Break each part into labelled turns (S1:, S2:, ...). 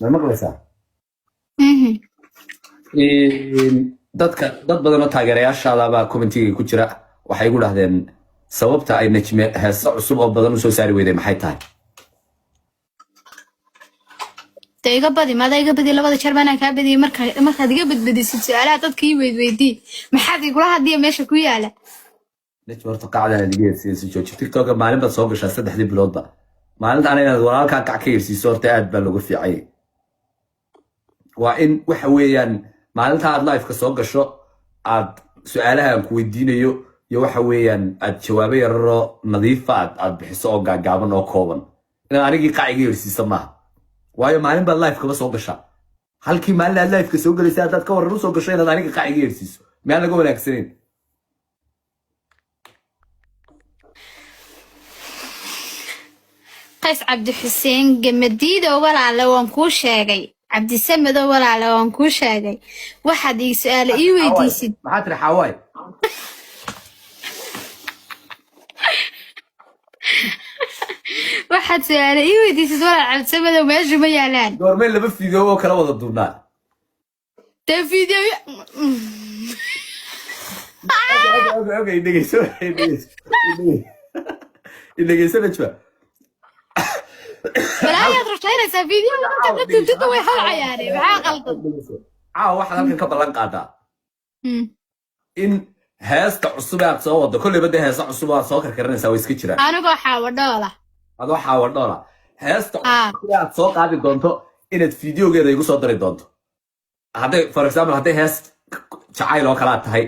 S1: Ma maqlaysaa?
S2: Mhm.
S1: Dadka dad badan oo taageerayaashaada baa commentiga ku jira, waxay igu dhahdeen sababta ay Najme heeso cusub oo badan usoo saari weyday maxay tahay?
S2: Dee iga badi, maadaa iga badi labada jeer baanaan kaa badiyey. Markaad iga badbadisid su-aalaha dadka ii weydweydii, maxaad igula hadliya meesha ku yaala?
S1: Najme, horta qacdan aad iga yersiinayso jooji. TikToka maalin baad soo gashaa saddexdii biloodba. Maalinta ana inaad walaalkaa kac ka yersiiso horta aad baa looga fiicay. Waa in waxa weeyaan maalinta aad liveka soo gasho aad su-aalaha aan ku weydiinayo iyo waxa weeyaan aad jawaabo yararoo nadiifa aad bixiso oo gaagaaban oo kooban. Inaad anigii qac iga yersiiso maaha, waayo maalin baad live kaba soo gashaa. Halkii maalin aad liveka soo gelaysa haddaad ka warran usoo gasho inaad aniga qac iga yersiiso, miyaan laga wanaagsanayn?
S2: Qays Cabdi Xuseen Gamadiido, walaale waan kuu sheegay. Cabdisamedo, walaale waan kuu sheegay. Waxaad ii su-aale ii weydiisid.
S1: Maxaa tiri xaawaay?
S2: Waxaad su-aale ii weydiisid, walaal Cabdisamedo, meeshu ma yaalaan.
S1: Goormay laba video oo kala wada duubnaa?
S2: Dee video.
S1: Okay, dhegeyso, dhegeyso, dhegeyso Najma.
S2: Balaayaad rushaynaysaa video markaad la duubtidba way holcayaane, maxaa qaldan?
S1: Caawa waxaad halkan ka ballan qaadaa in heesta cusub ee aad soo wado, kolleyba dee heesa cusub oo aad soo karkarinaysaa way iska jiraan.
S2: Anigoo xaawo dhoola.
S1: Adoo xaawa dhoola, heesta
S2: Ah.
S1: cusub ee aad soo qaadi doonto inaad videogeeda igu soo dari doonto. Hadday, for example, hadday hees jacayl oo kalaa tahay,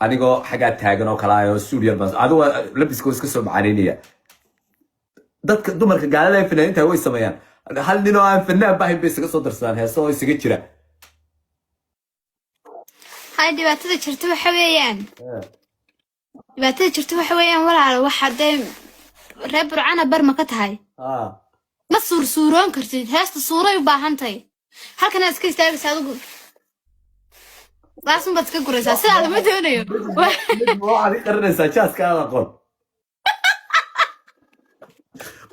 S1: anigoo xaggaa taagan oo kalaa oo suud yar baan adigu labiska iska soo macaanaynaya. Dadka dumarka gaalada ee fanaaniinta way sameeyaan, hal nin oo aan fanaan bahayn bay isaga soo darsadaan heeso oo isaga jira.
S2: Hay, dhibaatada jirta waxa weeyaan, walaalo, waxa dee reer Burcana bar ma ka tahay. Ma suursuuroon kartid, heesta suuray u baahan tahay. Halkanaad iska istaagaysa adigu, laasun baad iska guraysaa, sidaa lama doonayo.
S1: Waxaad i qarinaysaa jaaska aad aqoon.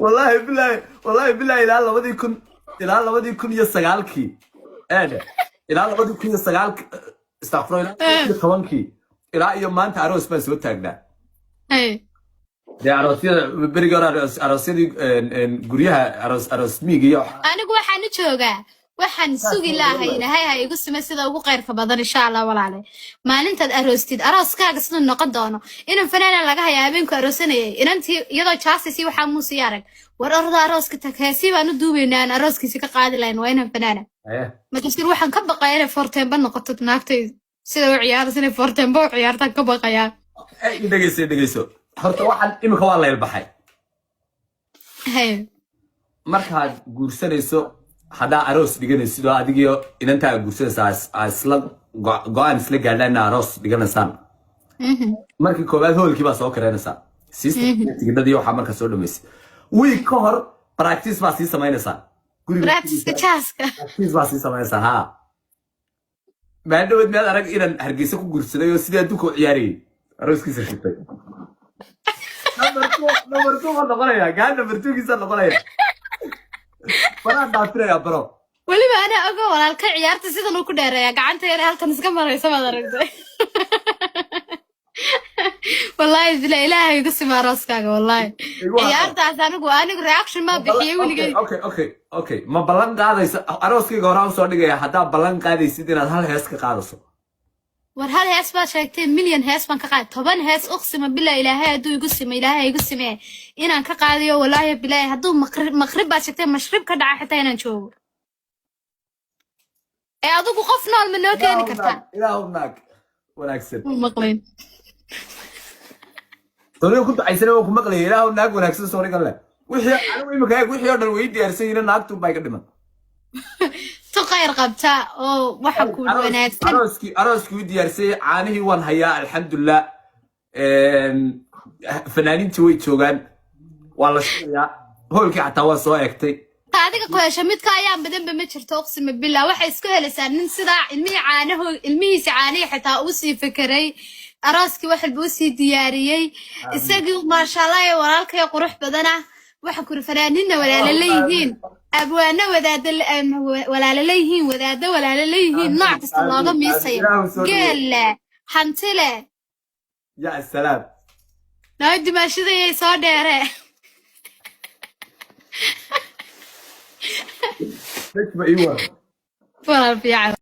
S1: Wallaahi bilaahi, wallaahi bilaahi, ilaa 2009-kii eede, ilaa 2009-ki, istakfuro, ilaa 2010-kii ilaa iyo maanta aroos baan soo taagnaa. Dee aroosyada berigii hore, aroosyadii guryaha, aroos miiga iyo
S2: Anigu waxaan u joogaa, waxaan sugi lahay Ilaahay ha igu sime sida ugu khayrka badan, insha Allah. Walaale, maalintaad aroostid arooskaaga siduu noqon doono, inan fanaana laga hayaa habeenku aroosanayay inantii iyadoo jaasisi waxaa muusi arag. War orda arooska tag, heesii baan u duubaynaa aan arooskiisi ka qaadi lahayn. Waa inan fanaana. Markaasir waxaan ka baqayaa inay forteenba noqoto naagtaydu, sida u ciyaaraysa inay forteenba u ciyaartaan ka baqayaa.
S1: Dhegeyso, dhegeyso, horta waxaan imika waa laylbaxay. Markaad guursanayso, haddaa aroos dhiganaysid oo adigiyo inantaa guursanaysaa aa isla go-aan isla gaadhaan inaa aroos dhiganaysaan, markii koowaad hoolkii baa soo kareynaysaa, tigidhadii waxaa markaa soo dhamaysay, week ka hor practice baa sii samaynaysaa guriga.
S2: Practice-ka jaaska.
S1: Practice baa sii samaynaysaa. Ha, maadhaweed miyaad arag inaan Hargeysa ku guursaday oo sidii adduunka u ciyaarayay arooskiisa shitay? Number two, number two baa noqonaya gaa, number two giisa noqonaya, baraan dhaafinaya baro.
S2: Weliba anaa ogo, walaalka ciyaarta sidan uu ku dheereeyaa, gacanta yar halkan iska maraysa maad aragtay. Wallaahi bila Ilaahay igu sima arooskaaga, wallaahi.
S1: Igu hadal.
S2: Ciyaartaas anigu reaction ma bixiyey weligay.
S1: Okay, ma ballan qaadaysa? Arooskayga horaan usoo dhigaya haddaa ballan qaadaysid inaad hal hees ka qaadayso.
S2: War hal hees baad sheegtay, milyan hees baan ka qaaday, 10 hees, uqsima billah. Ilaahay hadduu igu simo, Ilaahay igu simee inaan ka qaadayo, wallaahi bilaahi. Hadduu maqrib, maqrib baad sheegtay, mashrib ka dhaca xitaa inaan joogo. Ee adigu qof nool ma noo keeni kartaa?
S1: Ilaahu naag wanaagsan.
S2: Ma maqlayn.
S1: Soriga ku ducaysana waan ku maqlayay. Ilaahu naag wanaagsan sorigan leh. Wixii anigu imika eeg, wixii oo dhan way diyaarsan yihiin, naagtun baa iga dhiman.
S2: Tu khayr qabta oo waxa ku wanaagsan.
S1: Arooskii u diyaarsay, caanihii waan hayaa, alxamdulilah. Fanaaniintii way joogaan, waa la shubayaa, hoolkii xataa waa soo eegtay.
S2: Adiga ku hesho midka ayaan badanba ma jirto, uqsima billah. Waxay isku helaysaa nin sidaa ilmihii caanaho, ilmihiisi caanihii xitaa uu sii fekeray, arooskii wax walba usii diyaariyey, isagii maasha Allah ee walaalkay qurux badana. Waxaan kuri fanaaniinna walaala leeyihiin, abwaano wadaada walaala leeyihiin, wadaado walaala leeyihiin, nooc kasta looga miisayo.
S1: Ilaahu soo dhaweey.
S2: Geel leh, hanti leh.
S1: Ya salaam.
S2: Noo dimaashadayay soo dheeree.
S1: Najma, ii war.
S2: Walaal fiican.